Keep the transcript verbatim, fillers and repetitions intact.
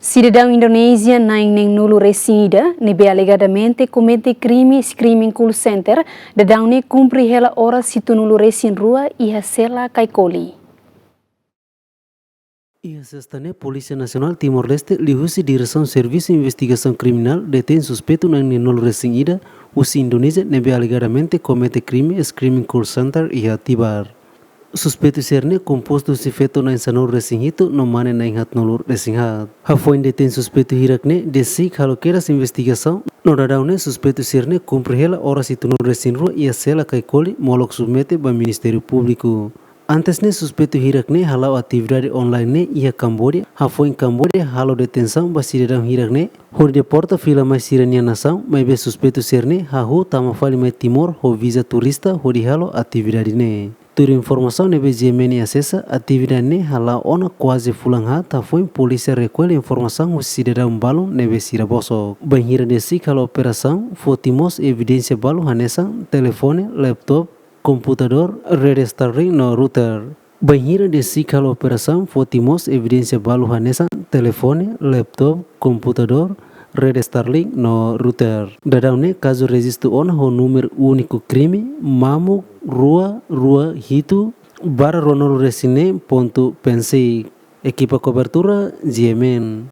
Sidadaun Indonézia na'in neenulu resin ida ne'ebé alegadamente komete krime screaming call center daudaun ne'e kumpre hela oras hitunulu resin rua iha sela Kaikoli. Iha Sesta ne'e, Polísia Nasionál Timor-Leste liuhusi Diresaun Servisu Investigasaun Kriminál detein suspeitu na'in neenulu resin ida husi Indonézia ne'ebé alegadamente komete krime screaming call center iha Tibar. Suspeitu sira-ne'e kompostu husi feto na'in sanulu resin hitu no mane na'in haatnulu resin haat. Hafoin detein suspeitu hirak-ne'e, DEACIC halo kedas investigasaun no daudaun ne'e suspeitu sira-ne'e kumpre hela oras hitunulu resin rua iha sela Kaikoli molok submete ba Ministériu Públiku. Antes ne'e suspeitu hirak-ne'e hala'o atividade online ne'e iha Kamboja, hafoin Kamboja halo detensaun ba sidadaun hirak-ne'e hodi deporta fila mai sira-nia nasaun, maibé suspeitu sira-ne'e hahú tama fali mai Timor ho viza turista hodi halo atividade ne'e. Tuir informasaun ne'ebé GMN asesa, atividade ne'e hala'o ona kuaze fulan haat hafoin polísia rekolla informasaun husi sidadaun balun ne'ebé sira bosok. Bainhira DEACIC halo operasaun, foti mós evidénsia balu hanesan telefone, laptop, komputadór, rede Starlink no router. Bainhira DEACIC halo operasaun, foti mós evidénsia balu hanesan telefone, laptop, komputadór, rede Starlink no router. Daudaun ne'e kazu rejistu ona ho númeru úniku krime mamuk rua rua hitu barra ruanulu resin neen pontu PNC. Ekipa kobertura GMN.